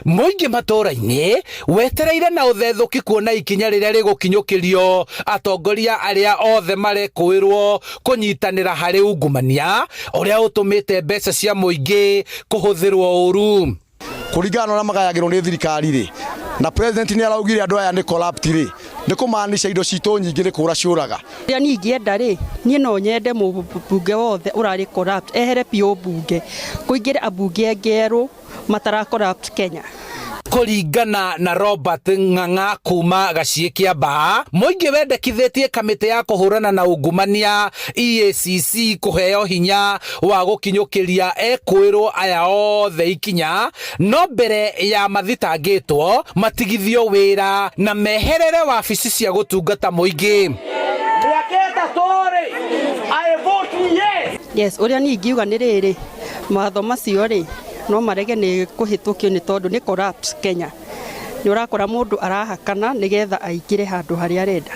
Mũingĩ matũũra-inĩ wetereire na ũthethũki kuona ikinya rĩrĩa rĩgũkinyũkĩrio atongoria arĩa othe marekũĩrwo kũnyitanĩra harĩ ungumania ũrĩa ũtũmĩte mbeca cia mũingĩ kũhũthĩrwo ũru. Kũringana na ũrĩa magayagĩrwo nĩ thirikari rĩ, na president nĩ araugire andũ aya nĩ corrupt rĩ, nĩ kũmaanisha indo citũ nyingĩ nĩ kũra ciũraga. Ũrĩa niĩ ingĩenda rĩ, niĩ no nyende mũmbunge wothe ũrarĩ corrupt ehere biũ mbunge, kũingĩre ambunge angĩ erũ matara corrupt Kenya. Kũringana na Robert Ng'ang'a kuma Gaciĩ Kĩambaa, mũingĩ wendekithĩtie kamĩtĩ ya kũhũrana na ungumania EACC kũheo hinya wa gũkinyũkĩria ekũĩrwo aya othe ikinya, no mbere ya mathitangĩtwo matigithio wĩra na meherere wabici cia gũtungata mũingĩ. Mĩaka ĩtatũ-rĩ, I vote yes. Yes, ũrĩa niĩ ingiuga nĩ rĩrĩ, mawatho macio rĩ, no marege nĩ kũhĩtũkio nĩ tondũ nĩ corrupt Kenya. Nĩ ũrakora mũndũ arahakana nĩgetha aingĩre handũ harĩa arenda.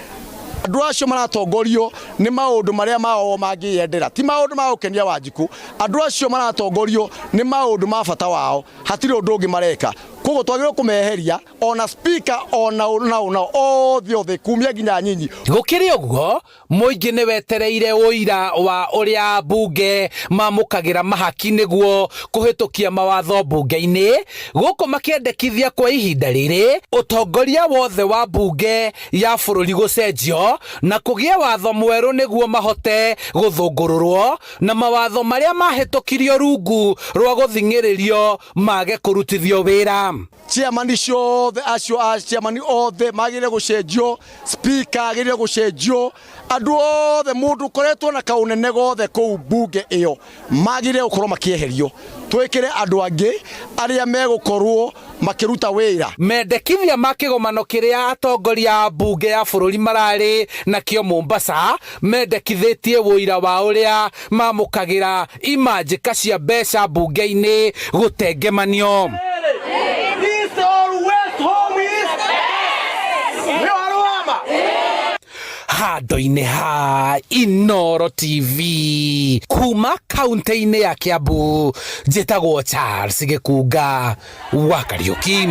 Andũ acio maratongorio nĩ maũndũ marĩa mao mangĩyendera, ti maũndũ ma gũkenia Wanjikũ. Andũ acio maratongorio nĩ maũndũ ma bata wao, hatirĩ ũndũ ũngĩ mareka. Koguo twagĩrĩirwo kũmeheria ona speaker ona ũ na ũ na ũ, othe othe kumia nginya nyinyi. Gũkĩrĩ ũguo, Mũingĩ nĩ wetereire ũira wa ũrĩa ambunge mamũkagĩra mahaki nĩguo kũhĩtũkia mawatho mbunge-inĩ, gũkũ makĩendekithia kwa ihinda rĩrĩ ũtongoria wothe wa mbunge ya bũrũri gũcenjio na kũgĩe watho mwerũ nĩguo mahote gũthũngũrũrwo na mawatho marĩa mahĩtũkirio rungu rwa gũthing'ĩrĩrio mage kũrutithio wĩra. Chairman ciothe acio a chairman othe magĩrĩire gũcenjio, speaker agĩrĩire gũcenjio, andũ othe mũndũ ũkoretwo na kaũnene gothe kũu mbunge ĩyo magĩrĩire gũkorwo makĩeherio, twĩkĩre andũ angĩ arĩa megũkorwo makĩruta wĩra. Mendekithia ma kĩgomano kĩrĩa atongoria a mbunge ya bũrũri mararĩ nakĩo Mombasa mendekithĩtie ũira wa ũrĩa mamũkagĩra imanjĩka cia mbeca mbunge-inĩ gũtengemanio. East or West, home is Nĩ ũhoro wa ma? Handũ-inĩ ha Inooro TV kuma kaunti-inĩ ya Kiambu, njĩtagwo Charles Gĩkunga wa Kariũki.